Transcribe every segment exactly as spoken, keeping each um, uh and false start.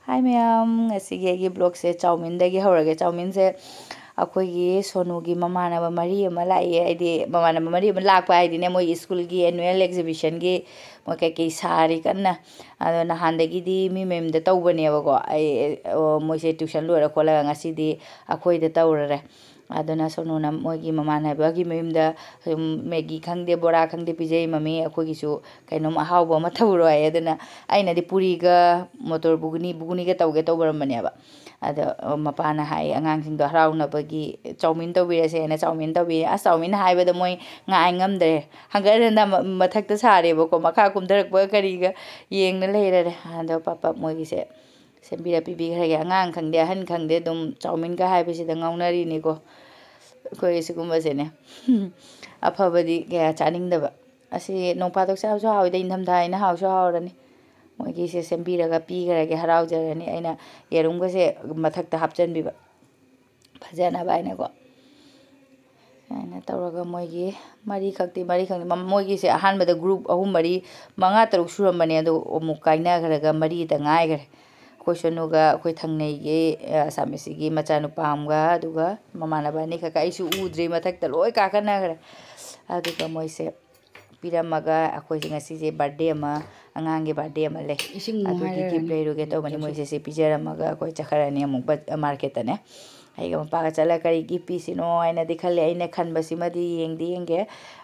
ꯍꯥꯏ ꯃꯌꯥꯝ, ꯉꯁꯤꯒꯤ ꯑꯩꯒꯤ ꯕ꯭ꯂꯣꯒꯁꯦ ꯆꯥꯎꯃꯤꯟꯗꯒꯤ ꯍꯧꯔꯒꯦ꯫ ꯆꯥꯎꯃꯤꯟꯁꯦ ꯑꯩꯈꯣꯏꯒꯤ ꯁꯣꯅꯨꯒꯤ ꯃꯃꯥꯟꯅꯕ ꯃꯔꯤ ꯑꯃ ꯂꯥꯛꯏ, ꯍꯥꯏꯗꯤ ꯃꯃꯥꯟꯅꯕ ꯃꯔꯤ ꯑꯃ ꯂꯥꯛꯄ ꯍꯥꯏꯗꯤꯅꯦ, ꯃꯣꯏ ꯁ꯭ꯀꯨꯜꯒꯤ ꯑꯦꯅꯨꯋꯦꯜ ꯑꯦꯛꯖꯤꯕꯤꯁꯟꯒꯤ ꯃꯣꯏ ꯀꯩꯀꯩ ꯁꯥꯔꯤ ꯀꯟꯅ꯫ ꯑꯗꯣ ꯅꯍꯥꯟꯗꯒꯤꯗꯤ ꯃꯤ ꯃꯌꯨꯝꯗ ꯇꯧꯕꯅꯦꯕꯀꯣ, ꯑꯩ, ꯑꯣ, ꯃꯣꯏꯁꯦ ꯇ꯭ꯌꯨꯁꯟ ꯂꯣꯏꯔ ꯈꯣꯠꯂꯒ ꯉꯁꯤꯗꯤ ꯑꯩꯈꯣꯏꯗ ꯇꯧꯔꯔꯦ꯫ ꯑꯗꯨꯅ ꯁꯣꯅꯨꯅ ꯃꯣꯏꯒꯤ ꯃꯃꯥꯟꯅꯕꯒꯤ ꯃꯌꯨꯝꯗ ꯁꯨꯝ ꯃꯦꯒꯤ ꯈꯪꯗꯦ, ꯕꯣꯔꯥ ꯈꯪꯗꯦ ꯄꯤꯖꯩ, "ꯃꯃꯤ, ꯑꯩꯈꯣꯏꯒꯤꯁꯨ ꯀꯩꯅꯣꯝ ꯑꯍꯥꯎꯕ ꯑꯃ ꯇꯧꯔꯣ" ꯍꯥꯏ꯫ ꯑꯗꯨꯅ ꯑꯩꯅꯗꯤ ꯄꯨꯔꯤꯒ ꯃꯣꯇꯣꯔ ꯕꯨꯒꯅꯤ, ꯕꯨꯒꯅꯤꯒ ꯇꯧꯒꯦ ꯇꯧꯕꯔꯝꯕꯅꯦꯕ꯫ ꯑꯗꯣ ꯃꯄꯥꯅ ꯍꯥꯏ, "ꯑꯉꯥꯡꯁꯤꯡꯗꯣ ꯍꯔꯥꯎꯅꯕꯒꯤ ꯆꯧꯃꯤꯟ ꯇꯧꯕꯤꯔꯁꯦ" ꯍꯥꯏꯅ ꯆꯧꯃꯤꯟ ꯇꯧꯕꯤꯔꯦ꯫ ꯑꯁ, ꯆꯧꯃꯤꯟ ꯍꯥꯏꯕꯗ ꯃꯣꯏ ꯉꯥꯏ ꯉꯝꯗ꯭ꯔꯦ, ꯍꯪꯒꯠ ꯍꯟꯗ ꯃ-, ꯃꯊꯛꯇ ꯁꯥꯔꯦꯕꯀꯣ, ꯃꯈꯥ ꯀꯨꯝꯊꯔꯛꯄꯒ ꯀꯔꯤꯒ ꯌꯦꯡꯅ ꯂꯩꯔꯔꯦ꯫ ꯑꯗꯣ ꯄꯥꯄ ꯃꯣꯏꯒꯤꯁꯦ ꯁꯦꯝꯕꯤꯔ ꯄꯤꯕꯤꯈ꯭ꯔꯒꯦ꯫ ꯑꯉꯥꯡ ꯈꯪꯗꯦ, ꯑꯍꯟ ꯈꯪꯗꯦ, ꯑꯗꯨꯝ ꯆꯧꯃꯤꯟꯒ ꯍꯥꯏꯕꯁꯤꯗ ꯉꯥꯎꯅꯔꯤꯅꯤꯀꯣ ꯑꯩꯈꯣꯏ ꯁꯤꯒꯨꯝꯕꯁꯦꯅꯦ꯫ ꯑꯐꯕꯗꯤ ꯀꯌꯥ ꯆꯥꯅꯤꯡꯗꯕ꯫ ꯑꯁꯤ ꯅꯣꯡ ꯐꯥꯗꯣꯛ ꯆꯥꯕꯁꯨ ꯍꯥꯎꯋꯤꯗ, ꯏꯪꯊꯝꯊꯥ ꯍꯥꯏꯅ ꯍꯥꯎꯁꯨ ꯍꯥꯎꯔꯅꯤ꯫ ꯃꯣꯏꯒꯤꯁꯦ ꯁꯦꯝꯕꯤꯔꯒ ꯄꯤꯈ꯭ꯔꯒꯦ, ꯍꯔꯥꯎꯖꯔꯅꯤ꯫ ꯑꯩꯅ ꯌꯦꯔꯨꯝꯒꯁꯦ ꯃꯊꯛꯇ ꯍꯥꯞꯆꯤꯟꯕꯤꯕ, ꯐꯖꯅꯕ ꯍꯥꯏꯅꯀꯣ꯫ ꯁꯨꯃꯥꯏꯅ ꯇꯧꯔꯒ ꯃꯣꯏꯒꯤ ꯃꯔꯤꯈꯛꯇꯤ, ꯃꯔꯤꯈꯛꯇꯤ, ꯃ-, ꯃꯣꯏꯒꯤꯁꯦ ꯑꯍꯥꯟꯕꯗ ꯒ꯭ꯔꯨꯞ ꯑꯍꯨꯝ, ꯃꯔꯤ, ꯃꯉꯥ, ꯇꯔꯨꯛ ꯁꯨꯔꯝꯕꯅꯦ, ꯑꯗꯨ ꯑꯃꯨꯛ ꯀꯥꯏꯅꯈ꯭ꯔꯒ ꯃꯔꯤꯗ ꯉꯥꯏꯈ꯭ꯔꯦ꯫ ꯑꯩꯈꯣꯏ ꯁꯣꯅꯨꯒ ꯑꯩꯈꯣꯏ ꯊꯪꯅꯩꯒꯤ, ꯑ, ꯑꯁꯥꯃꯤꯁꯁꯤꯒꯤ ꯃꯆꯥꯅꯨꯄꯥ ꯑꯃꯒ, ꯑꯗꯨꯒ ꯃꯃꯥꯟꯅꯕ ꯑꯅꯤꯈꯛꯀ꯫ ꯑꯩꯁꯨ ꯎꯗ꯭ꯔꯤ, ꯃꯊꯛꯇ ꯂꯣꯏ ꯀꯥꯈꯠꯅꯈ꯭ꯔꯦ꯫ ꯑꯗꯨꯒ ꯃꯣꯏꯁꯦ ꯄꯤꯔꯝꯃꯒ, ꯑꯩꯈꯣꯏꯁꯦ ꯉꯁꯤꯁꯦ ꯕꯥꯔꯗꯦ ꯑꯃ, ꯑꯉꯥꯡꯒꯤ ꯕꯥꯔꯗꯦ ꯑꯃ ꯂꯩ꯫ ꯏꯁꯤꯡ ꯑꯃꯨꯛ ꯑꯗꯨꯒꯤ ꯍꯥꯏꯔꯛꯑꯅꯤ꯫ ꯒꯤꯐ ꯂꯩꯔꯨꯒꯦ ꯇꯧꯕꯅꯤ꯫ ꯃꯣꯏꯁꯦ ꯁꯤ ꯄꯤꯖꯔꯝꯃꯒ ꯑꯩꯈꯣꯏ ꯆꯠꯈ꯭ꯔꯅꯤ ꯑꯃꯨꯛ ꯕ-, ꯃꯥꯔꯀꯦꯠꯇꯅꯦ꯫ ꯑꯩꯒ ꯃꯄꯥꯒ ꯆꯠꯂꯒ ꯀꯔꯤ ꯒꯤꯐ ꯄꯤꯁꯤꯅꯣ ꯍꯥꯏꯅꯗꯤ ꯈꯜꯂꯤ꯫ ꯑꯩꯅ ꯈꯟꯕꯁꯤꯃꯗꯤ ꯌꯦꯡꯗꯤ ꯌꯦꯡꯒꯦ꯫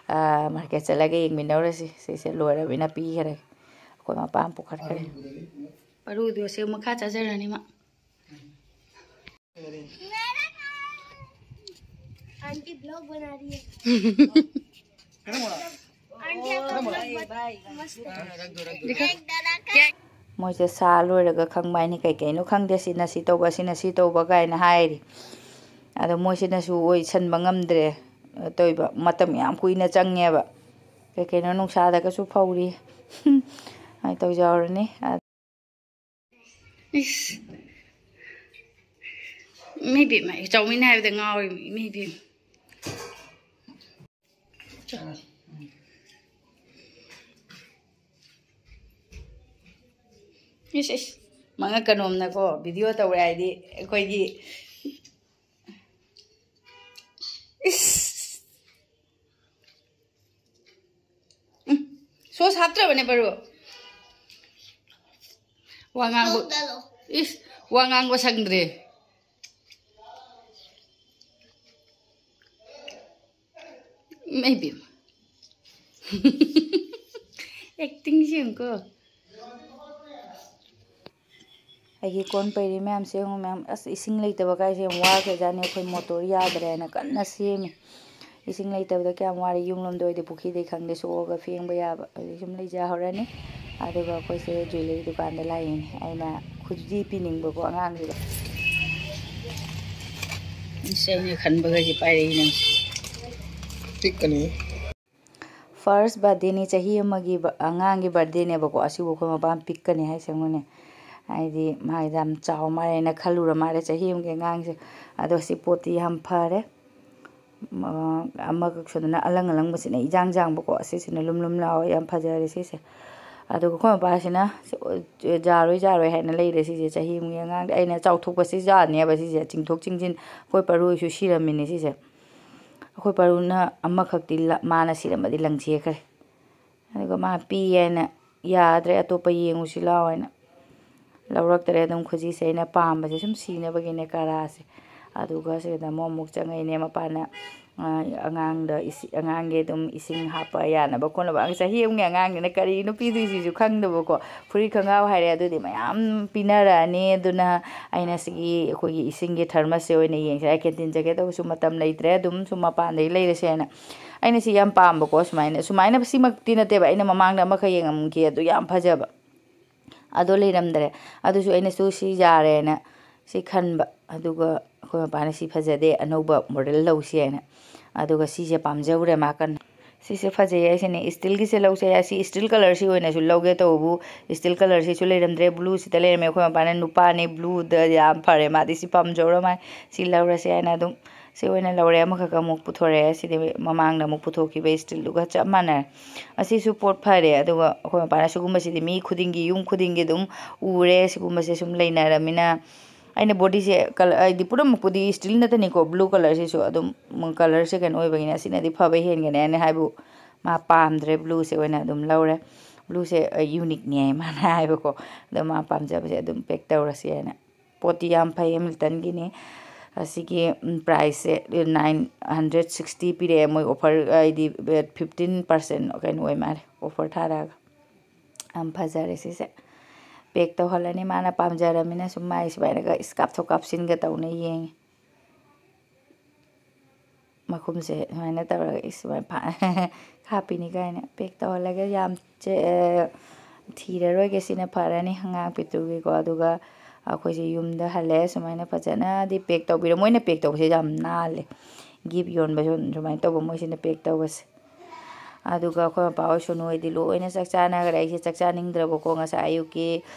ꯑꯥ, ꯃꯥꯔꯀꯦꯠ ꯆꯠꯂꯒ ꯌꯦꯡꯃꯤꯟꯅꯧꯔꯁꯤ꯫ ꯁꯤꯁꯦ ꯂꯣꯏꯔꯕꯅꯤꯅ ꯄꯤꯈ꯭ꯔꯒꯦ꯫ ꯑꯩꯈꯣꯏ ꯃꯄꯥ ꯑꯃ ꯄꯨꯈꯠꯈ꯭ꯔꯦ꯫ ꯄꯔꯨꯗꯣꯁꯦ ꯃꯈꯥ ꯆꯥꯖꯔꯅꯤ ꯃꯥ꯫ आंटी ब्लॉग बना रही है। आंटी आपका ब्लॉग बन- मस्त। ꯃꯣꯏꯁꯦ ꯁꯥ ꯂꯣꯏꯔꯒ ꯈꯪꯕ ꯍꯥꯏꯅꯤ, ꯀꯩ ꯀꯩꯅꯣ ꯈꯪꯗꯦ, ꯁꯤꯅ ꯁꯤ ꯇꯧꯕ, ꯁꯤꯅ ꯁꯤ ꯇꯧꯕ ꯀꯥꯏꯅ ꯍꯥꯏꯔꯤ꯫ ꯑꯗꯣ ꯃꯣꯏꯁꯤꯅꯁꯨ ꯑꯣꯏꯁꯟꯕ ꯉꯝꯗ꯭ꯔꯦ, ꯇꯧꯏꯕ꯫ ꯃꯇꯝ ꯌꯥꯝ ꯀꯨꯏꯅ ꯆꯪꯉꯦꯕ, ꯀꯩ ꯀꯩꯅꯣ ꯅꯨꯡꯁꯥꯗꯒꯁꯨ ꯐꯧꯔꯤ꯫ ꯑꯗꯨꯃꯥꯏꯅ ꯇꯧꯖꯍꯧꯔꯅꯤ꯫ ꯏꯁ꯫ ꯏꯃꯩ ꯕꯦꯝꯃ, ꯆꯥꯎꯃꯤꯟ ꯍꯥꯏꯕꯗ ꯉꯥꯎꯔꯤ, ꯏꯃꯩ ꯕꯦꯝꯃ꯫ ꯏꯁ, ꯏꯁ꯫ ꯃꯉꯛ ꯀꯅꯣꯝꯅꯀꯣ ꯚꯤꯗꯤꯑꯣ ꯇꯧꯔꯦ ꯍꯥꯏꯗꯤ ꯑꯩꯈꯣꯏꯒꯤ, ꯏꯁ꯫ ꯎꯝ꯫ ꯁꯣꯁ ꯍꯥꯞꯇ꯭ꯔꯕꯅꯦ ꯕꯔꯨ꯫ ꯋꯥ ꯉꯥꯡꯕ, ꯏꯁ, ꯋꯥ ꯉꯥꯡꯕ ꯁꯪꯗ꯭ꯔꯦ꯫ ꯃꯩꯕꯦꯝꯃ꯫ ꯑꯦꯛꯇꯤꯡꯁꯤ ꯌꯦꯡꯉꯨꯀꯣ꯫ ꯑꯩꯒꯤ ꯀꯣꯟ ꯄꯩꯔꯤ ꯃꯌꯥꯝꯁꯦ ꯌꯦꯡꯉꯨ ꯃꯌꯥꯝ꯫ ꯑꯁ, ꯏꯁꯤꯡ ꯂꯩꯇꯕ ꯀꯥꯏꯁꯦ ꯌꯥꯝ ꯋꯥꯈ꯭ꯔꯖꯥꯠꯅꯤ꯫ ꯑꯩꯈꯣꯏ ꯃꯣꯇꯣꯔ ꯌꯥꯗ꯭ꯔꯦꯅ ꯀꯟꯅ ꯁꯦꯝꯃꯤ꯫ ꯏꯁꯤꯡ ꯂꯩꯇꯕꯗ ꯀꯌꯥꯝ ꯋꯥꯔꯦ꯫ ꯌꯨꯝꯂꯣꯝꯗ ꯑꯣꯏꯗꯤ ꯄꯨꯈ꯭ꯔꯤꯗꯩ ꯈꯪꯗꯦ ꯁꯣꯛꯑꯒ ꯐꯦꯡꯕ ꯌꯥꯕ꯫ ꯍꯧꯖꯤꯛ ꯁꯨꯝ ꯂꯩꯖꯍꯧꯔꯅꯤ꯫ ꯑꯗꯨꯒ ꯑꯩꯈꯣꯏꯁꯦ ꯖ꯭ꯋꯦꯂꯔꯤ ꯗꯨꯀꯥꯟꯗ ꯂꯥꯛꯏꯅꯦ꯫ ꯑꯩꯅ ꯈꯨꯖꯤ ꯄꯤꯅꯤꯡꯕꯀꯣ ꯑꯉꯥꯡꯁꯤꯗ꯫ ꯏꯁ, ꯑꯩꯅ ꯈꯟꯕꯒꯁꯦ ꯄꯥꯏꯔꯛꯏ ꯅꯪꯁꯦ꯫ ꯄꯤꯛꯀꯅꯤ꯫ ꯐꯥꯔꯁ ꯕꯥꯔꯗꯦꯅꯤ, ꯆꯍꯤ ꯑꯃꯒꯤ ꯕ-, ꯑꯉꯥꯡꯒꯤ ꯕꯥꯔꯗꯦꯅꯦꯕꯀꯣ꯫ ꯑꯁꯤꯕꯨ ꯑꯩꯈꯣꯏ ꯃꯄꯥꯅ ꯄꯤꯛꯀꯅꯤ ꯍꯥꯏꯁꯦ ꯌꯦꯡꯉꯨꯅꯦ꯫ ꯍꯥꯏꯗꯤ ꯃꯥꯒꯤꯗ ꯌꯥꯝ ꯆꯥꯎ ꯃꯥꯜꯂꯦꯅ ꯈꯜꯂꯨꯔ ꯃꯥꯜꯂꯦ ꯆꯍꯤ ꯑꯃꯒꯤ ꯑꯉꯥꯡꯁꯦ꯫ ꯑꯗꯣ ꯁꯤ ꯄꯣꯠꯇꯤ ꯌꯥꯝ ꯐꯔꯦ꯫ ꯃ-, ꯑꯃꯈꯛ ꯁꯨꯗꯅ ꯑꯂꯪ ꯑꯂꯪꯕꯁꯤꯅ ꯏꯖꯥꯡ ꯖꯥꯡꯕꯀꯣ꯫ ꯑꯁꯤꯁꯤꯅ ꯂꯨꯝ ꯂꯨꯝ ꯂꯥꯎꯋꯦ, ꯌꯥꯝ ꯐꯖꯔꯦ ꯁꯤꯁꯦ꯫ ꯑꯗꯨꯒ ꯑꯩꯈꯣꯏ ꯃꯄꯥꯁꯤꯅ ꯁꯤ-, ꯌꯥꯔꯣꯏ ꯌꯥꯔꯣꯏ ꯍꯥꯏꯅ ꯂꯩꯔꯦ ꯁꯤꯁꯦ꯫ ꯆꯍꯤ ꯑꯃꯒꯤ ꯑꯉꯥꯡꯗꯤ ꯑꯩꯅ ꯆꯥꯎꯊꯣꯛꯄꯁꯤ ꯌꯥꯅꯦꯕ ꯁꯤꯁꯦ꯫ ꯆꯤꯡꯊꯣꯛ ꯆꯤꯡꯁꯤꯟ ꯑꯩꯈꯣꯏ ꯄꯔꯨꯁꯨ ꯁꯤꯔꯝꯃꯤꯅꯦ ꯁꯤꯁꯦ꯫ ꯑꯩꯈꯣꯏ ꯄꯔꯨꯅ ꯑꯃꯈꯛꯇꯤ ꯂ-, ꯃꯥꯅ ꯁꯤꯔꯝꯕꯗꯤ ꯂꯪꯊꯦꯛꯈ꯭ꯔꯦ꯫ ꯑꯗꯨꯒ ꯃꯥ ꯄꯤ ꯍꯥꯏꯅ ꯌꯥꯗ꯭ꯔꯦ, ꯑꯇꯣꯞꯄ ꯌꯦꯡꯉꯨꯁꯤ ꯂꯥꯎ ꯍꯥꯏꯅ ꯂꯧꯔꯛꯇꯔꯦ꯫ ꯑꯗꯨꯝ ꯈꯨꯖꯤꯁꯦ ꯑꯩꯅ ꯄꯥꯝꯕꯁꯦ ꯁꯨꯝ ꯁꯤꯅꯕꯒꯤꯅꯦ ꯀꯔꯥꯁꯦ꯫ ꯑꯗꯨꯒ ꯁꯤꯗ ꯑꯃꯨꯛ, ꯑꯃꯨꯛ ꯆꯪꯉꯛꯏꯅꯦ ꯃꯄꯥꯅ, ꯑ, ꯑꯉꯥꯡꯗ ꯏꯁꯤ-, ꯑꯉꯥꯡꯒꯤ ꯑꯗꯨꯝ ꯏꯁꯤꯡ ꯍꯥꯞꯄ ꯌꯥꯅꯕ ꯈꯣꯠꯅꯕ꯫ ꯑꯉꯥꯡ ꯆꯍꯤ ꯑꯃꯒꯤ ꯑꯉꯥꯡꯅꯤꯅ ꯀꯔꯤꯅꯣ ꯄꯤꯗꯣꯏꯁꯤꯁꯨ ꯈꯪꯗꯕꯀꯣ꯫ ꯐꯨꯔꯤꯠ ꯈꯣꯡꯒ꯭ꯔꯥꯎ ꯍꯥꯏꯔꯦ ꯑꯗꯨꯗꯤ ꯃꯌꯥꯝ ꯄꯤꯅꯔꯛꯑꯅꯤ꯫ ꯑꯗꯨꯅ ꯑꯩꯅ ꯁꯤꯒꯤ ꯑꯩꯈꯣꯏꯒꯤ ꯏꯁꯤꯡꯒꯤ ꯊꯔꯃꯁꯁꯦ ꯑꯣꯏꯅ ꯌꯦꯡꯁꯤꯔ꯫ ꯀꯦꯟꯇꯤꯟ ꯆꯠꯀꯦ ꯇꯧꯕꯁꯨ ꯃꯇꯝ ꯂꯩꯇ꯭ꯔꯦ꯫ ꯑꯗꯨꯝ ꯁꯨꯝ ꯃꯄꯥꯟꯗꯒꯤ ꯂꯩꯔꯁꯦꯅ꯫ ꯑꯩꯅ ꯁꯤ ꯌꯥꯝ ꯄꯥꯝꯕꯀꯣ꯫ ꯁꯨꯃꯥꯏꯅ, ꯁꯨꯃꯥꯏꯅ ꯁꯤꯃꯛꯇꯤ ꯅꯠꯇꯦꯕ꯫ ꯑꯩꯅ ꯃꯃꯥꯡꯗ ꯑꯃꯈꯛ ꯌꯦꯡꯉꯝꯈꯤ꯫ ꯑꯗꯨ ꯌꯥꯝ ꯐꯖꯕ꯫ ꯑꯗꯣ ꯂꯩꯔꯝꯗ꯭ꯔꯦ꯫ ꯑꯗꯨꯁꯨ ꯑꯩꯅꯁꯨ ꯁꯤ ꯌꯥꯔꯦꯅ ꯁꯤ ꯈꯟꯕ꯫ ꯑꯗꯨꯒ ꯑꯩꯈꯣꯏ ꯃꯄꯥꯅ "ꯁꯤ ꯐꯖꯗꯦ, ꯑꯅꯧꯕ ꯃꯣꯗꯦꯜ ꯂꯧꯁꯤ" ꯍꯥꯏꯅ꯫ ꯑꯗꯨꯒ ꯁꯤꯁꯦ ꯄꯥꯝꯖꯧꯔꯦ ꯃꯥ ꯀꯟꯅ꯫ ꯁꯤꯁꯦ ꯐꯖꯩ ꯍꯥꯏꯁꯤꯅꯦ꯫ ꯏꯁꯇꯤꯜꯒꯤꯁꯦ ꯂꯧꯁꯦ ꯍꯥꯏ꯫ ꯁꯤ ꯏꯁꯇꯤꯜ ꯀꯂꯔꯁꯤ ꯑꯣꯏꯅꯁꯨ ꯂꯧꯒꯦ ꯇꯧꯕꯕꯨ ꯏꯁꯇꯤꯜ ꯀꯂꯔꯁꯤꯁꯨ ꯂꯩꯔꯝꯗ꯭ꯔꯦ꯫ ꯕ꯭ꯂꯨꯁꯤꯗ ꯂꯩꯔꯝꯃꯦ꯫ ꯑꯩꯈꯣꯏ ꯃꯄꯥꯅ "ꯅꯨꯄꯥꯅꯤ, ꯕ꯭ꯂꯨꯗ ꯌꯥꯝ ꯐꯔꯦ, ꯃꯥꯗꯤ ꯁꯤ ꯄꯥꯝꯖꯧꯔ ꯃꯥꯜꯂꯦ, ꯁꯤ ꯂꯧꯔꯁꯦ" ꯍꯥꯏꯅ ꯑꯗꯨꯝ ꯁꯤ ꯑꯣꯏꯅ ꯂꯧꯔꯦ꯫ ꯑꯃꯈꯛ ꯑꯃꯨꯛ ꯄꯨꯊꯣꯔꯛꯑꯦ꯫ ꯁꯤꯗꯤ ꯃꯃꯥꯡꯗ ꯑꯃꯨꯛ ꯄꯨꯊꯣꯛꯈꯤꯕ ꯏꯁꯇꯤꯜꯗꯨꯒ ꯆꯞ ꯃꯥꯟꯅꯔꯦ꯫ ꯑꯁꯤꯁꯨ ꯄꯣꯠ ꯐꯔꯦ꯫ ꯑꯗꯨꯒ ꯑꯩꯈꯣꯏ ꯃꯄꯥꯅ ꯁꯤꯒꯨꯝꯕꯁꯤꯗꯤ ꯃꯤ ꯈꯨꯗꯤꯡꯒꯤ, ꯌꯨꯝ ꯈꯨꯗꯤꯡꯒꯤ ꯑꯗꯨꯝ ꯎꯔꯦ꯫ ꯁꯤꯒꯨꯝꯕꯁꯦ ꯁꯨꯝ ꯂꯩꯅꯔꯃꯤꯅ ꯑꯩꯅ ꯕꯣꯗꯤꯁꯦ ꯀꯂꯔ, ꯍꯥꯏꯗꯤ ꯄꯨꯝꯅꯃꯛꯄꯨꯗꯤ ꯏꯁꯇꯤꯜ ꯅꯠꯇꯅꯤꯀꯣ, ꯕ꯭ꯂꯨ ꯀꯂꯔꯁꯤꯁꯨ ꯑꯗꯨꯝ, ꯎꯝ, ꯀꯂꯔꯁꯦ ꯀꯩꯅꯣ ꯑꯣꯏꯕꯒꯤꯅꯦ, ꯑꯁꯤꯅꯗꯤ ꯐꯕ ꯍꯦꯟꯒꯅꯤ ꯍꯥꯏꯅ ꯍꯥꯏꯕꯨ ꯃꯥ ꯄꯥꯝꯗ꯭ꯔꯦ꯫ ꯕ꯭ꯂꯨꯁꯦ ꯑꯣꯏꯅ ꯑꯗꯨꯝ ꯂꯧꯔꯦ꯫ ꯕ꯭ꯂꯨꯁꯦ, ꯑ, ꯌꯨꯅꯤꯛꯅꯤ ꯍꯥꯏ ꯃꯥꯅ ꯍꯥꯏꯕꯀꯣ꯫ ꯑꯗꯣ ꯃꯥ ꯄꯥꯝꯖꯕꯁꯦ ꯑꯗꯨꯝ ꯄꯦꯛ ꯇꯧꯔꯁꯤ ꯍꯥꯏꯅ꯫ ꯄꯣꯠꯇꯤ ꯌꯥꯝ ꯐꯩ ꯍꯦꯃꯤꯜꯇꯟꯒꯤꯅꯤ꯫ ꯑꯁꯤꯒꯤ, ꯎꯝ, ꯄ꯭ꯔꯥꯏꯁꯁꯦ ꯅꯥꯏꯟ ꯍꯟꯗ꯭ꯔꯦꯠ ꯁꯤꯛꯁꯇꯤ ꯄꯤꯔꯛꯑꯦ꯫ ꯃꯣꯏ ꯑꯣꯐꯔ, ꯍꯥꯏꯗꯤ, ꯐꯤꯐꯇꯤꯟ ꯄꯥꯔꯁꯦꯟ ꯀꯩꯅꯣ ꯑꯣꯏ ꯃꯥꯜꯂꯦ, ꯑꯣꯐꯔ ꯊꯥꯔꯛꯑꯒ꯫ ꯌꯥꯝ ꯐꯖꯔꯦ ꯁꯤꯁꯦ꯫ ꯄꯦꯛ ꯇꯧꯍꯜꯂꯅꯤ꯫ ꯃꯥꯅ ꯄꯥꯝꯖꯔꯃꯤꯅ ꯁꯨꯝ ꯃꯥꯏ ꯁꯨꯃꯥꯏꯅꯒ ꯏꯁ ꯀꯥꯞꯊꯣꯛ ꯀꯥꯞꯁꯤꯟꯒ ꯇꯧꯅ ꯌꯦꯡꯉꯤ꯫ ꯃꯈꯨꯝꯁꯦ ꯁꯨꯃꯥꯏꯅ ꯇꯧꯔꯒ ꯏꯁ ꯁꯨꯃꯥꯏꯅ ꯐꯥ-, ꯍꯥꯞꯄꯤꯅꯤ ꯀꯥꯏꯅ ꯄꯦꯛ ꯇꯧꯍꯜꯂꯒ ꯌꯥꯝ ꯆꯦ-, ꯊꯤꯔꯔꯣꯏꯒꯦ, ꯁꯤꯅ ꯐꯔꯅꯤ ꯑꯉꯥꯡ ꯄꯤꯛꯇ꯭ꯔꯨꯒꯤꯀꯣ꯫ ꯑꯗꯨꯒ ꯑꯩꯈꯣꯏꯁꯦ ꯌꯨꯝꯗ ꯍꯜꯂꯦ꯫ ꯁꯨꯃꯥꯏꯅ ꯐꯖꯅꯗꯤ ꯄꯦꯛ ꯇꯧꯕꯤꯔꯣ꯫ ꯃꯣꯏꯅ ꯄꯦꯛ ꯇꯧꯕꯁꯦ ꯌꯥꯝ ꯅꯥꯜꯂꯦ꯫ ꯒꯤꯐ ꯌꯣꯟꯕꯁꯨ ꯁꯨꯃꯥꯏꯅ ꯇꯧꯕ, ꯃꯣꯏꯁꯤꯅ ꯄꯦꯛ ꯇꯧꯕꯁꯦ꯫ ꯑꯗꯨꯒ ꯑꯩꯈꯣꯏ ꯃꯄꯥ ꯍꯣꯏ ꯁꯣꯅꯨ ꯍꯣꯏꯗꯤ ꯂꯣꯏꯅ ꯆꯥꯛ ꯆꯥꯅꯈ꯭ꯔꯦ꯫ ꯑꯩꯁꯦ ꯆꯥꯛ ꯆꯥꯅꯤꯡꯗ꯭ꯔꯕꯀꯣ꯫ ꯉꯁꯥꯏ ꯑꯌꯨꯛꯀꯤ,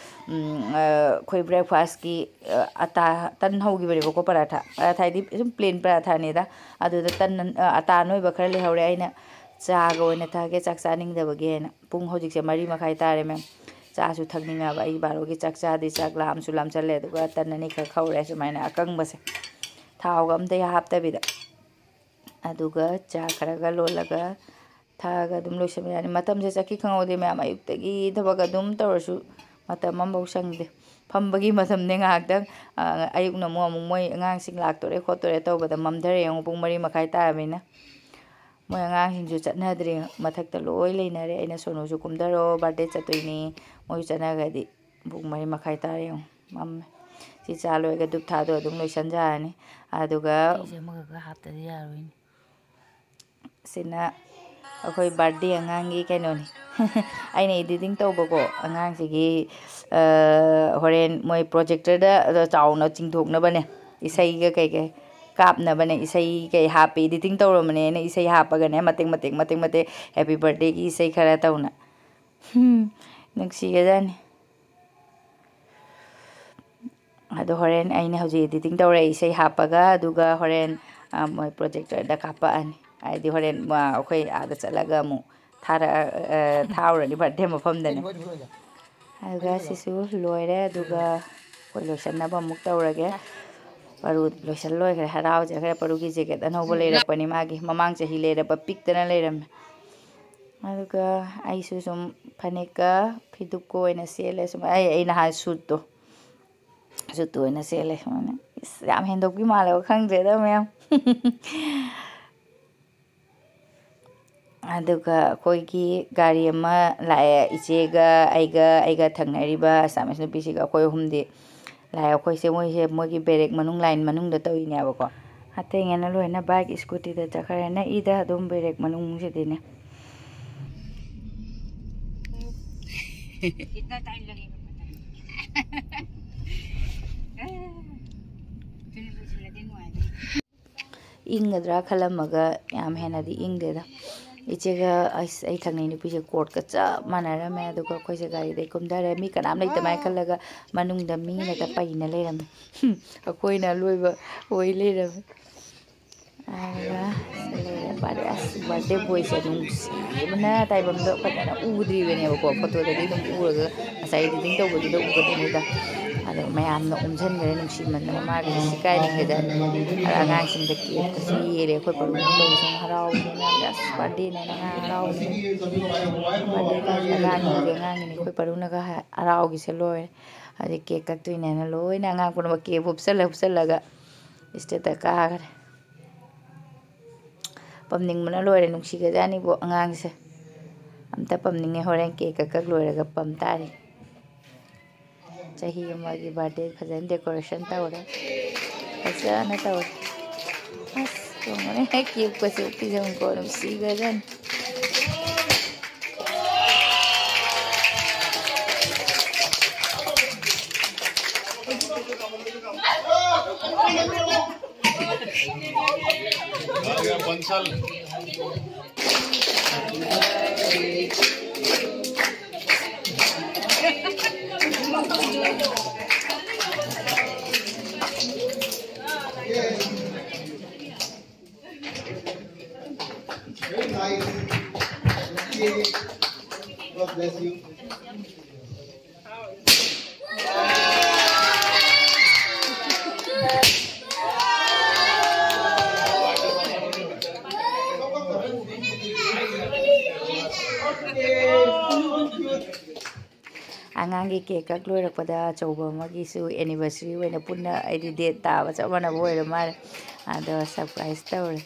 ꯎꯝ, ꯑ, ꯑꯩꯈꯣꯏ ꯕ꯭ꯔꯦꯛꯐꯥꯁꯀꯤ, ꯑ, ꯑꯇꯥ, ꯇꯟ ꯍꯧꯈꯤꯕꯅꯦꯕꯀꯣ, ꯄꯔꯥꯊꯥ꯫ ꯄꯔꯥꯊꯥ ꯍꯥꯏꯗꯤ ꯁꯨꯝ ꯄ꯭ꯂꯦꯟ ꯄꯔꯥꯊꯥꯅꯤꯗ꯫ ꯑꯗꯨꯗ ꯇꯟ, ꯑ, ꯑꯇꯥ ꯑꯅꯣꯏꯕ ꯈꯔ ꯂꯩꯍꯧꯔꯦ꯫ ꯑꯩꯅ ꯆꯥꯒ ꯑꯣꯏꯅ ꯊꯛꯑꯒꯦ, ꯆꯥꯛ ꯆꯥꯅꯤꯡꯗꯕꯒꯤ ꯍꯥꯏꯅ꯫ ꯄꯨꯡ ꯍꯧꯖꯤꯛꯁꯦ ꯃꯔꯤ ꯃꯈꯥꯏ ꯇꯥꯔꯦ, ꯃꯦꯝ꯫ ꯆꯥꯁꯨ ꯊꯛꯅꯤꯡꯉꯕ꯫ ꯑꯩ ꯕꯥꯔꯣꯒꯤ ꯆꯥꯛ ꯆꯥꯗꯤ ꯆꯥꯛ ꯂꯥꯝꯁꯨ ꯂꯥꯝꯁꯜꯂꯦ꯫ ꯑꯗꯨꯒ ꯇꯟ ꯑꯅꯤꯈꯛ ꯍꯧꯔꯦ ꯁꯨꯃꯥꯏꯅ ꯑꯀꯪꯕꯁꯦ, ꯊꯥꯎꯒ ꯑꯝꯇ ꯍꯥꯞꯇꯕꯤꯗ꯫ ꯑꯗꯨꯒ ꯆꯥ ꯈꯔꯒ ꯂꯣꯜꯂꯒ ꯊꯛꯑꯒ ꯑꯗꯨꯝ ꯂꯣꯏꯁꯤꯟꯕ ꯌꯥꯅꯤ꯫ ꯃꯇꯝꯁꯦ ꯆꯠꯈꯤ ꯈꯪꯍꯧꯗꯦ ꯃꯌꯥꯝ꯫ ꯑꯌꯨꯛꯇꯒꯤ ꯊꯕꯛ ꯑꯗꯨꯝ ꯇꯧꯔꯁꯨ ꯃꯇꯝ ꯑꯃꯐꯥꯎ ꯁꯪꯗꯦ꯫ ꯐꯝꯕꯒꯤ ꯃꯇꯝꯅꯦ ꯉꯥꯏꯍꯥꯛꯇꯪ꯫ ꯑ, ꯑꯌꯨꯛꯅ ꯑꯃꯨꯛ, ꯑꯃꯨꯛ ꯃꯣꯏ ꯑꯉꯥꯡꯁꯤꯡ ꯂꯥꯛꯇꯣꯔꯦ ꯈꯣꯠꯇꯣꯔꯦ ꯇꯧꯕꯗ ꯃꯝꯊꯔꯦ꯫ ꯌꯦꯡꯉꯨ, ꯄꯨꯡ ꯃꯔꯤ ꯃꯈꯥꯏ ꯇꯥꯔꯕꯅꯤꯅ꯫ ꯃꯣꯏ ꯑꯉꯥꯡꯁꯤꯡꯁꯨ ꯆꯠꯅꯗ꯭ꯔꯤ꯫ ꯃꯊꯛꯇ ꯂꯣꯏ ꯂꯩꯅꯔꯦ꯫ ꯑꯩꯅ, "ꯁꯣꯅꯨꯁꯨ ꯀꯨꯝꯊꯔꯣ, ꯕꯥꯔꯗꯦ ꯆꯠꯇꯣꯏꯅꯤ꯫ ꯃꯣꯏꯁꯨ ꯆꯠꯅꯈ꯭ꯔꯗꯤ ꯄꯨꯡ ꯃꯔꯤ ꯃꯈꯥꯏ ꯇꯥꯔꯦ ꯌꯦꯡꯉꯨ, ꯃꯝꯃꯦ꯫" ꯁꯤ ꯆꯥ ꯂꯣꯏꯔꯒ ꯙꯨꯞ ꯊꯥꯗꯣ ꯑꯗꯨꯝ ꯂꯣꯏꯁꯟꯖꯔꯅꯤ꯫ ꯑꯗꯨꯒ ꯏꯁꯩꯁꯦ ꯑꯃꯈꯛꯀ ꯍꯥꯞꯇꯗꯤ ꯌꯥꯔꯣꯏꯅꯦ꯫ ꯁꯤꯅ ꯑꯩꯈꯣꯏ ꯕꯥꯔꯗꯦ ꯑꯉꯥꯡꯒꯤ ꯀꯩꯅꯣꯅꯤ꯫ ꯑꯩꯅ ꯏꯗꯤꯇꯤꯡ ꯇꯧꯕꯀꯣ, ꯑꯉꯥꯡꯁꯤꯒꯤ, ꯑ, ꯍꯣꯔꯦꯟ ꯃꯣꯏ ꯄ꯭ꯔꯣꯖꯦꯛꯇꯔꯗ ꯆꯥꯎꯅ ꯆꯤꯡꯊꯣꯛꯅꯕꯅꯦ, ꯏꯁꯩꯒ ꯀꯩꯀꯩ ꯀꯥꯞꯅꯕꯅꯦ꯫ ꯏꯁꯩ ꯀꯩ ꯍꯥꯞꯄꯦ, ꯏꯗꯤꯇꯤꯡ ꯇꯧꯔꯝꯕꯅꯦ꯫ ꯑꯩꯅ ꯏꯁꯩ ꯍꯥꯞꯄꯒꯅꯦ, ꯃꯇꯦꯛ ꯃꯇꯦꯛ ꯃꯇꯦꯛ ꯃꯇꯦꯛ ꯍꯦꯄꯤ ꯕꯥꯔꯗꯦꯒꯤ ꯏꯁꯩ ꯈꯔ ꯇꯧꯅ꯫ ꯍꯨꯝ, ꯅꯨꯡꯁꯤꯒꯖꯥꯅꯤ꯫ ꯑꯗꯣ ꯍꯣꯔꯦꯟ ꯑꯩꯅ ꯍꯧꯖꯤꯛ ꯏꯗꯤꯇꯤꯡ ꯇꯧꯔꯦ, ꯏꯁꯩ ꯍꯥꯞꯄꯒ, ꯑꯗꯨꯒ ꯍꯣꯔꯦꯟ ꯑ, ꯃꯣꯏ ꯄ꯭ꯔꯣꯖꯦꯛꯇꯔꯗ ꯀꯥꯞꯄꯛꯑꯅꯤ꯫ ꯍꯥꯏꯗꯤ ꯍꯣꯔꯦꯟ, ꯑ, ꯑꯩꯈꯣꯏ ꯑꯥꯗ ꯆꯠꯂꯒ ꯑꯃꯨꯛ ꯊꯥꯔꯛꯑ-, ꯑ, ꯊꯥꯔꯨꯔꯅꯤ ꯕꯥꯔꯗꯦ ꯃꯐꯝꯗꯅꯦ꯫ ꯑꯗꯨꯒ ꯁꯤꯁꯨ ꯂꯣꯏꯔꯦ꯫ ꯑꯗꯨꯒ ꯑꯩꯈꯣꯏ ꯂꯣꯏꯁꯟꯅꯕ ꯑꯃꯨꯛ ꯇꯧꯔꯒꯦ꯫ ꯄꯔꯨ ꯂꯣꯏꯁꯟ ꯂꯣꯏꯈ꯭ꯔꯦ, ꯍꯔꯥꯎꯖꯈ꯭ꯔꯦ꯫ ꯄꯔꯨꯒꯤ ꯖꯦꯀꯦꯠ ꯑꯅꯧꯕ ꯂꯩꯔꯛꯄꯅꯤ ꯃꯥꯒꯤ, ꯃꯃꯥꯡ ꯆꯍꯤ ꯂꯩꯔꯛꯄ ꯄꯤꯛꯇꯅ ꯂꯩꯔꯝꯃꯦ꯫ ꯑꯗꯨꯒ ꯑꯩꯁꯨ ꯁꯨꯝ ꯐꯅꯦꯛꯀ ꯐꯤꯗꯨꯛꯀ ꯑꯣꯏꯅ ꯁꯦꯠꯂꯦ꯫ ꯁꯨꯝ ꯑꯩ, ꯑꯩ ꯅꯍꯥꯟ ꯁꯨꯠꯇꯣ, ꯁꯨꯠꯇꯣ ꯑꯣꯏꯅ ꯁꯦꯠꯂꯦ꯫ ꯁꯨꯃꯥꯏꯅ꯫ ꯏꯁ, ꯌꯥꯝ ꯍꯦꯟꯗꯣꯛꯄꯤ ꯃꯥꯜꯂꯦꯕ, ꯈꯪꯗ꯭ꯔꯦꯗ ꯃꯌꯥꯝ꯫ ꯑꯗꯨꯒ ꯑꯩꯈꯣꯏꯒꯤ ꯒꯥꯔꯤ ꯑꯃ ꯂꯥꯛꯑꯦ, ꯏꯆꯦꯒ ꯑꯩꯒ, ꯑꯩꯒ ꯊꯪꯅꯔꯤꯕ ꯑꯁꯥꯃꯤꯁ ꯅꯨꯄꯤꯁꯤꯒ ꯑꯩꯈꯣꯏ ꯑꯍꯨꯝꯗꯤ ꯂꯥꯛꯑꯦ꯫ ꯑꯩꯈꯣꯏꯁꯦ, ꯃꯣꯏꯁꯦ ꯃꯣꯏꯒꯤ ꯕꯦꯔꯦꯛ ꯃꯅꯨꯡ, ꯂꯥꯏꯟ ꯃꯅꯨꯡꯗ ꯇꯧꯔꯤꯅꯦꯕꯀꯣ꯫ ꯑꯇꯩꯉꯩꯅ ꯂꯣꯏꯅ ꯕꯥꯏꯛ, ꯁ꯭ꯀꯨꯇꯤꯗ ꯆꯠꯈ꯭ꯔꯦ꯫ ꯅꯛꯏꯗ ꯑꯗꯨꯝ ꯕꯦꯔꯦꯛ ꯃꯅꯨꯡꯁꯤꯗꯤꯅꯦ꯫ ꯏꯪꯒꯗ꯭ꯔꯥ ꯈꯜꯂꯝꯃꯒ ꯌꯥꯝ ꯍꯦꯟꯅꯗꯤ ꯏꯪꯗꯦꯗ꯫ ꯏꯆꯦꯒ ꯑꯩꯁ-, ꯑꯩ ꯊꯪꯅꯩ ꯅꯨꯄꯤꯁꯦ ꯀꯣꯠꯀ ꯆꯞ ꯃꯥꯟꯅꯔꯝꯃꯦ꯫ ꯑꯗꯨꯒ ꯑꯩꯈꯣꯏꯁꯦ ꯒꯥꯔꯤꯗꯩ ꯀꯨꯝꯊꯔꯦ꯫ ꯃꯤ ꯀꯅꯥꯝ ꯂꯩꯇꯃꯥꯏ ꯈꯜꯂꯒ ꯃꯅꯨꯡꯗ ꯃꯤ ꯉꯥꯛꯇ ꯄꯩꯅ ꯂꯩꯔꯝꯃꯦ꯫ ꯑꯩꯈꯣꯏꯅ ꯑꯂꯣꯏꯕ ꯑꯣꯏ ꯂꯩꯔꯝꯃꯦ꯫ ꯑꯗꯨꯒ ꯁꯤ ꯂꯩꯔꯦ ꯕꯥꯔꯗꯦ꯫ ꯑꯁ, ꯕꯥꯔꯗꯦ ꯕꯣꯏꯁꯦ ꯅꯨꯡꯁꯤꯕꯅ ꯇꯥꯏꯕꯪꯗꯣ ꯐꯖꯅ ꯎꯗ꯭ꯔꯤꯕꯅꯦꯕꯀꯣ꯫ ꯐꯣꯇꯣꯗꯗꯤ ꯑꯗꯨꯝ ꯎꯔꯒ ꯉꯁꯥꯏ ꯏꯗꯤꯇꯤꯡ ꯇꯧꯕꯗꯨꯗ ꯎꯒꯗꯣꯏꯅꯤꯗ꯫ ꯑꯗꯣ ꯃꯌꯥꯝꯅ ꯎꯝꯁꯟꯈ꯭ꯔꯦ ꯅꯨꯡꯁꯤꯃꯟꯗꯅ꯫ ꯃꯥꯒꯤꯗꯤ ꯁꯤꯀꯥꯏꯅꯤꯡꯈ꯭ꯔꯦꯗ꯫ ꯑꯗ ꯑꯉꯥꯡꯁꯤꯡꯗ ꯀꯦꯛꯀꯁꯨ ꯌꯦꯔꯦ꯫ ꯑꯩꯈꯣꯏ ꯄꯔꯨꯅ ꯇꯧꯕꯁꯨ ꯍꯔꯥꯎꯕꯅꯦ ꯃꯌꯥꯝꯁꯦ꯫ ꯑꯁ, ꯕꯥꯔꯗꯦꯅꯦꯅ ꯑꯉꯥꯡ ꯍꯔꯥꯎꯕꯅꯦ꯫ ꯕꯥꯔꯗꯦ ꯑꯉꯥꯡꯒꯤ ꯑꯉꯥꯡꯒꯤꯅꯦ꯫ ꯑꯩꯈꯣꯏ ꯄꯔꯨꯅꯒ ꯍ-, ꯍꯔꯥꯎꯒꯤꯁꯦ ꯂꯣꯏꯔꯦ꯫ ꯑꯗꯩ ꯀꯦꯛ ꯀꯛꯇꯣꯏꯅꯦꯅ ꯂꯣꯏꯅ ꯑꯉꯥꯡ ꯄꯨꯝꯅꯃꯛ ꯀꯦꯛ ꯍꯨꯞꯆꯜꯂ ꯍꯨꯞꯆꯜꯂꯒ ꯏꯁꯇꯦꯠꯇ ꯀꯥꯈ꯭ꯔꯦ꯫ ꯄꯝꯅꯤꯡꯕꯅ ꯂꯣꯏꯔꯦ, ꯅꯨꯡꯁꯤꯒꯖꯥꯠꯅꯤꯕꯣ ꯑꯉꯥꯡꯁꯦ꯫ ꯑꯝꯇ ꯄꯝꯅꯤꯡꯉꯦ, ꯍꯣꯔꯦꯟ ꯀꯦꯛ ꯀꯛ ꯀꯛ ꯂꯣꯏꯔꯒ ꯄꯝ ꯇꯥꯔꯦ꯫ ꯆꯍꯤ ꯑꯃꯒꯤ ꯕꯥꯔꯗꯦ ꯐꯖꯅ ꯗꯦꯀꯣꯔꯦꯁꯟ ꯇꯧꯔꯦ, ꯐꯖꯅ ꯇꯧꯔꯦ꯫ ꯑꯁ, ꯇꯣꯡꯕꯅꯦ ꯍꯦꯛ ꯀꯦꯛꯀꯁꯦ ꯎꯞꯄꯤꯖꯪꯀꯣ, ꯅꯨꯡꯁꯤꯒ꯭ꯔꯖꯥꯠꯅꯤ꯫ ꯒꯤ ꯀꯦꯛ ꯀꯛ ꯂꯣꯏꯔꯛꯄꯗ ꯑꯆꯧꯕ ꯑꯃꯒꯤꯁꯨ ꯑꯦꯅꯤꯚꯔꯁꯔꯤ ꯑꯣꯏꯅ ꯄꯨꯟꯅ, ꯑꯩꯗꯤ ꯗꯦꯠ ꯇꯥꯕ ꯆꯞ ꯃꯥꯟꯅꯕ ꯑꯣꯏꯔ ꯃꯥꯜꯂꯦ꯫ ꯑꯗꯣ ꯁꯔꯄ꯭ꯔꯥꯏꯁ ꯇꯧꯔꯦ꯫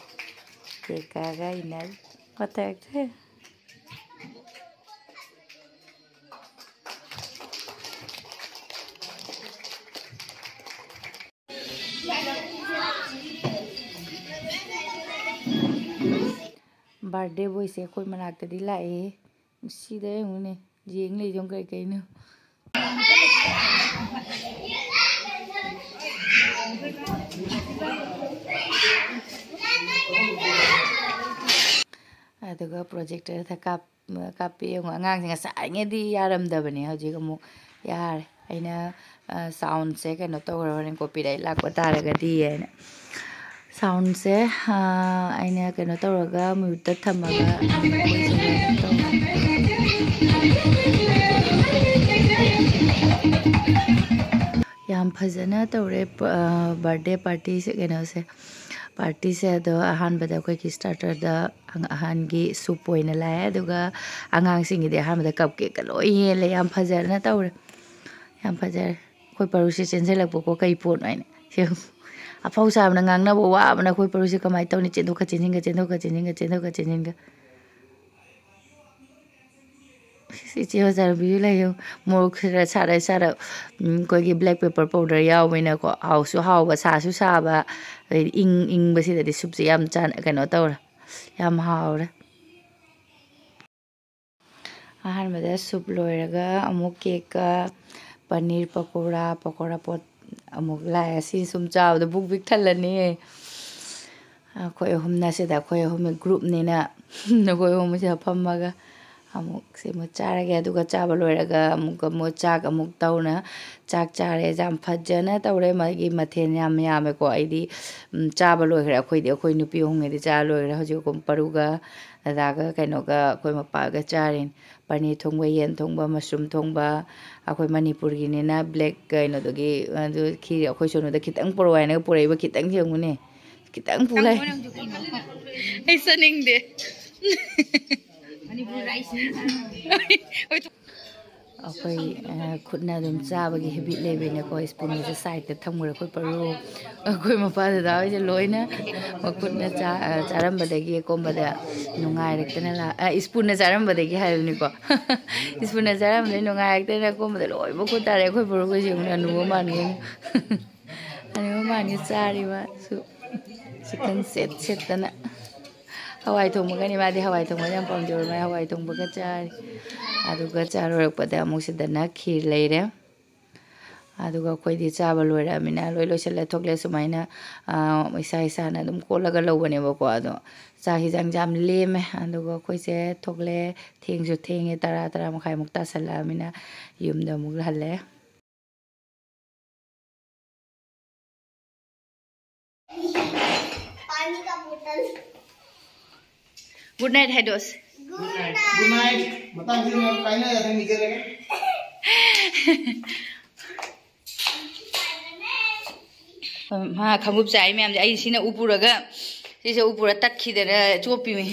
ꯀꯦꯛ ꯀꯛꯑꯒ ꯏꯟꯅꯔꯤ꯫ ꯃꯊꯛꯇ꯫ ꯕꯥꯔꯗꯦ ꯕꯣꯏꯁꯦ ꯑꯩꯈꯣꯏ ꯃꯅꯥꯛꯇꯗꯤ ꯂꯥꯛꯑꯦ꯫ ꯁꯤꯗ ꯌꯦꯡꯉꯨꯅꯦ, ꯌꯦꯡ ꯂꯩꯗꯣ ꯀꯩ ꯀꯩꯅꯣ꯫ ꯑꯗꯨꯒ ꯄ꯭ꯔꯣꯖꯦꯛꯇꯔꯗ ꯀꯥꯞ ꯀꯥꯞꯄꯤ ꯌꯦꯡꯉꯣ꯫ ꯑꯉꯥꯡꯁꯦ ꯉꯁꯥꯏꯉꯩꯗꯤ ꯌꯥꯔꯝꯗꯕꯅꯦ, ꯍꯧꯖꯤꯛ ꯑꯃꯨꯛ ꯌꯥꯔꯦ꯫ ꯑꯩꯅ, ꯑ, ꯁꯥꯎꯟꯁꯦ ꯀꯩꯅꯣ ꯇꯧꯈ꯭ꯔ ꯍꯣꯔꯦꯟ ꯀꯣꯄꯤꯔꯥꯏꯠ ꯂꯥꯛꯄ ꯇꯥꯔꯒꯗꯤ ꯍꯥꯏꯅ꯫ ꯁꯥꯎꯟꯁꯦ, ꯑ, ꯑꯩꯅ ꯀꯩꯅꯣ ꯇꯧꯔꯒ ꯃ꯭ꯌꯨꯠꯇ ꯊꯝꯃꯒ ꯌꯥꯝ ꯐꯖꯅ ꯇꯧꯔꯦ, ꯕꯥꯔꯗꯦ ꯄꯥꯔꯇꯤꯁꯦ, ꯀꯩꯅꯣꯁꯦ, ꯄꯥꯔꯇꯤꯁꯦ꯫ ꯑꯗꯣ ꯑꯍꯥꯟꯕꯗ ꯑꯩꯈꯣꯏꯒꯤ ꯁ꯭ꯇꯥꯔꯇꯔꯗ ꯑꯉ-, ꯑꯍꯟꯒꯤ ꯁꯨꯞ ꯑꯣꯏꯅ ꯂꯥꯛꯑꯦ꯫ ꯑꯗꯨꯒ ꯑꯉꯥꯡꯁꯤꯡꯒꯤꯗꯤ ꯑꯍꯥꯟꯕꯗ ꯀꯞ ꯀꯦꯛꯀ ꯂꯣꯏ ꯌꯦꯜꯂꯦ꯫ ꯌꯥꯝ ꯐꯖꯅ ꯇꯧꯔꯦ꯫ ꯌꯥꯝ ꯐꯖꯔꯦ꯫ ꯑꯩꯈꯣꯏ ꯄꯔꯨꯁꯦ ꯆꯦꯟꯁꯤꯜꯂꯛꯄꯀꯣ, ꯀꯩ ꯄꯣꯠꯅꯣ ꯍꯥꯏꯅ꯫ ꯁꯦ, ꯑꯐꯥꯎ ꯁꯥꯕꯅ ꯉꯥꯡꯅꯕ ꯋꯥꯕꯅ ꯑꯩꯈꯣꯏ ꯄꯔꯨꯁꯦ ꯀꯃꯥꯏꯅ ꯇꯧꯅꯤ? ꯆꯦꯟꯊꯣꯛꯀ ꯆꯦꯟꯁꯤꯟꯒ, ꯆꯦꯟꯊꯣꯛꯀ ꯆꯦꯟꯁꯤꯟꯒ, ꯆꯦꯟꯊꯣꯛꯀ ꯆꯦꯟꯁꯤꯟꯒ꯫ ꯏꯆꯦ ꯃꯆꯥꯅꯨꯄꯤꯁꯨ ꯂꯩꯌꯨ꯫ ꯃꯣꯔꯣꯛ ꯈꯔ ꯁꯥꯔ ꯁꯥꯔ, ꯎꯝ, ꯑꯩꯈꯣꯏꯒꯤ ꯕ꯭ꯂꯦꯛ ꯄꯦꯄꯔ ꯄꯥꯎꯗꯔ ꯌꯥꯎꯕꯅꯤꯅꯀꯣ, ꯍꯥꯎꯁꯨ ꯍꯥꯎꯕ, ꯁꯥꯁꯨ ꯁꯥꯕ, ꯑꯗꯩꯗꯤ ꯏꯪ ꯏꯪꯕꯁꯤꯗꯗꯤ ꯁꯨꯞꯁꯦ ꯌꯥꯝ ꯆꯥꯟ-, ꯀꯩꯅꯣ ꯇꯧꯔꯦ, ꯌꯥꯝ ꯍꯥꯎꯔꯦ꯫ ꯑꯍꯥꯟꯕꯗ ꯁꯨꯞ ꯂꯣꯏꯔꯒ ꯑꯃꯨꯛ ꯀꯦꯛꯀ ꯄꯅꯤꯔ ꯄꯀꯣꯔꯥ, ꯄꯀꯣꯔꯥ ꯄꯣꯠ ꯑꯃꯨꯛ ꯂꯥꯛꯑꯦ꯫ ꯁꯤ ꯁꯨꯝ ꯆꯥꯕꯗ ꯕꯨꯛ ꯕꯤꯛ ꯊꯜꯂꯅꯤ꯫ ꯑꯩꯈꯣꯏ ꯑꯍꯨꯝꯅ ꯁꯤꯗ, ꯑꯩꯈꯣꯏ ꯑꯍꯨꯝ ꯒ꯭ꯔꯨꯞꯅꯤꯅ ꯑꯩꯈꯣꯏ ꯑꯍꯨꯝ ꯁꯤꯗ ꯐꯝꯃꯒ ꯑꯃꯨꯛ ꯁꯤ ꯑꯃꯨꯛ ꯆꯥꯔꯒꯦ꯫ ꯑꯗꯨꯒ ꯆꯥꯕ ꯂꯣꯏꯔꯒ ꯑꯃꯨꯛꯀ ꯑꯃꯨꯛ ꯆꯥꯛ ꯑꯃꯨꯛ ꯇꯧꯅ ꯆꯥꯛ ꯆꯥꯔꯦ꯫ ꯌꯥꯝ ꯐꯖꯅ ꯇꯧꯔꯦ꯫ ꯃꯥꯒꯤ ꯃꯊꯦꯜ ꯌꯥꯝ ꯌꯥꯝꯃꯦꯀꯣ꯫ ꯑꯩꯗꯤ, ꯎꯝ, ꯆꯥꯕ ꯂꯣꯏꯈ꯭ꯔꯦ꯫ ꯑꯩꯈꯣꯏꯗꯤ, ꯑꯩꯈꯣꯏ ꯅꯨꯄꯤ ꯑꯍꯨꯝꯉꯩꯗꯤ ꯆꯥ ꯂꯣꯏꯈ꯭ꯔꯦ꯫ ꯍꯧꯖꯤꯛ ꯑꯩꯈꯣꯏ ꯄꯔꯨꯒ ꯗꯗꯥꯒ ꯀꯩꯅꯣꯒ ꯑꯩꯈꯣꯏ ꯃꯄꯥꯒ ꯆꯥꯔꯤꯅꯤ꯫ ꯄꯅꯤꯔ ꯊꯣꯡꯕ, ꯌꯦꯟ ꯊꯣꯡꯕ, ꯃꯁꯔꯨꯝ ꯊꯣꯡꯕ꯫ ꯑꯩꯈꯣꯏ ꯃꯅꯤꯄꯨꯔꯒꯤꯅꯤꯅ ꯕ꯭ꯂꯦꯛ ꯀꯩꯅꯣꯗꯒꯤ ꯑꯗꯨ ꯈꯤꯔ ꯑꯩꯈꯣꯏ ꯁꯣꯝꯗ ꯈꯤꯇꯪ ꯄꯨꯔꯛꯑꯣ ꯍꯥꯏꯅꯒ ꯄꯨꯔꯛꯏꯕ, ꯈꯤꯇꯪ ꯌꯦꯡꯉꯨꯅꯦ꯫ ꯈꯤꯇꯪ ꯄꯨ ꯂꯥꯛꯑꯦ꯫ ꯑꯩ ꯆꯥꯅꯤꯡꯗꯦ꯫ ꯃꯅꯤꯄꯨꯔ ꯔꯥꯏꯁ꯫ ꯑꯩꯈꯣꯏ ꯈꯨꯠꯅ ꯑꯗꯨꯝ ꯆꯥꯕꯒꯤ ꯍꯦꯕꯤꯠ ꯂꯩꯕꯅꯤꯅꯀꯣ, ꯁ꯭ꯄꯨꯟꯒꯁꯦ ꯁꯥꯏꯗꯇ ꯊꯝꯈ꯭ꯔꯦ ꯑꯩꯈꯣꯏ ꯄꯔꯨ꯫ ꯑꯩꯈꯣꯏ ꯃꯄꯥ ꯗꯗꯥ ꯍꯣꯏꯁꯦ ꯂꯣꯏꯅ ꯃꯈꯨꯠꯅ ꯆꯥꯔꯝꯕꯗꯒꯤ ꯑꯀꯣꯝꯕꯗ ꯅꯨꯡꯉꯥꯏꯔꯛꯇꯅ ꯂꯥꯛ ꯁ꯭ꯄꯨꯟꯅ ꯆꯥꯔꯝꯕꯗꯒꯤ ꯍꯥꯏꯕꯅꯤꯀꯣ꯫ ꯁ꯭ꯄꯨꯟꯅ ꯆꯥꯔꯝꯕꯗꯒꯤ ꯅꯨꯡꯉꯥꯏꯔꯛꯇꯅ ꯑꯀꯣꯝꯕꯗ ꯂꯣꯏ ꯃꯈꯨꯠ ꯇꯥꯔꯦ꯫ ꯑꯩꯈꯣꯏ ꯄꯔꯨꯈꯣꯏꯁꯦ ꯌꯦꯡꯉꯨꯅꯦ, ꯑꯅꯨꯕ ꯃꯥꯟꯒꯤ꯫ ꯑꯅꯨꯕ ꯃꯥꯟꯒꯤ ꯆꯥꯔꯤꯕ ꯁꯨ ꯆꯤꯛꯀꯟ ꯁꯦꯠ ꯁꯦꯠꯇꯅ꯫ ꯍꯋꯥꯏ ꯊꯣꯡꯕꯒꯅꯤ, ꯃꯥꯗꯤ ꯍꯋꯥꯏ ꯊꯣꯡꯕ ꯌꯥꯝ ꯄꯥꯝꯖꯕ, ꯃꯥꯗꯤ ꯍꯋꯥꯏ ꯊꯣꯡꯕꯒ ꯆꯥꯔꯤ꯫ ꯑꯗꯨꯒ ꯆꯥ ꯂꯣꯏꯔꯛꯄꯗ ꯑꯃꯨꯛ ꯁꯤꯗꯅ ꯈꯤꯔ ꯂꯩꯔꯦ꯫ ꯑꯗꯨꯒ ꯑꯩꯈꯣꯏꯗꯤ ꯆꯥꯕ ꯂꯣꯏꯔꯛꯑꯃꯤꯅ ꯂꯣꯏ ꯂꯣꯏꯁꯤꯜꯂꯦ꯫ ꯊꯣꯛꯂꯦ ꯁꯨꯃꯥꯏꯅ, ꯑꯥ, ꯏꯁꯥ ꯏꯁꯥꯅ ꯑꯗꯨꯝ ꯀꯣꯠꯂꯒ ꯂꯧꯕꯅꯦꯕꯀꯣ꯫ ꯑꯗꯣ ꯆꯥꯛ ꯍꯤꯟꯖꯥꯡꯁꯦ ꯌꯥꯝ ꯂꯦꯝꯃꯦ꯫ ꯑꯗꯨꯒ ꯑꯩꯈꯣꯏꯁꯦ ꯊꯣꯛꯂꯦ꯫ ꯊꯦꯡꯁꯨ ꯊꯦꯡꯉꯦ, ꯇꯔꯥ, ꯇꯔꯥ ꯃꯈꯥꯏꯃꯨꯛ ꯇꯥꯁꯜꯂꯛꯑꯃꯤꯅ ꯌꯨꯝꯗ ꯑꯃꯨꯛ ꯍꯜꯂꯦ꯫ पानी का बोतल। ꯒꯨꯗ ꯅꯥꯏꯠ ꯍꯥꯏꯗꯣꯛꯑꯁꯤ꯫ Good night. ꯃꯇꯥꯡꯁꯤꯗ ꯃꯌꯥꯝ ꯀꯥꯏꯅ ꯌꯥꯊꯪ ꯅꯤꯖꯔꯒꯦ꯫ ꯃꯥ ꯈꯣꯡꯎꯞ ꯆꯥꯏ ꯃꯌꯥꯝꯁꯦ ꯑꯩ ꯁꯤꯅ ꯎꯄꯨꯔꯒ, ꯁꯤꯁꯦ ꯎꯄꯨꯔ ꯇꯠꯈꯤꯗꯅ ꯆꯣꯞꯄꯤꯃꯤ꯫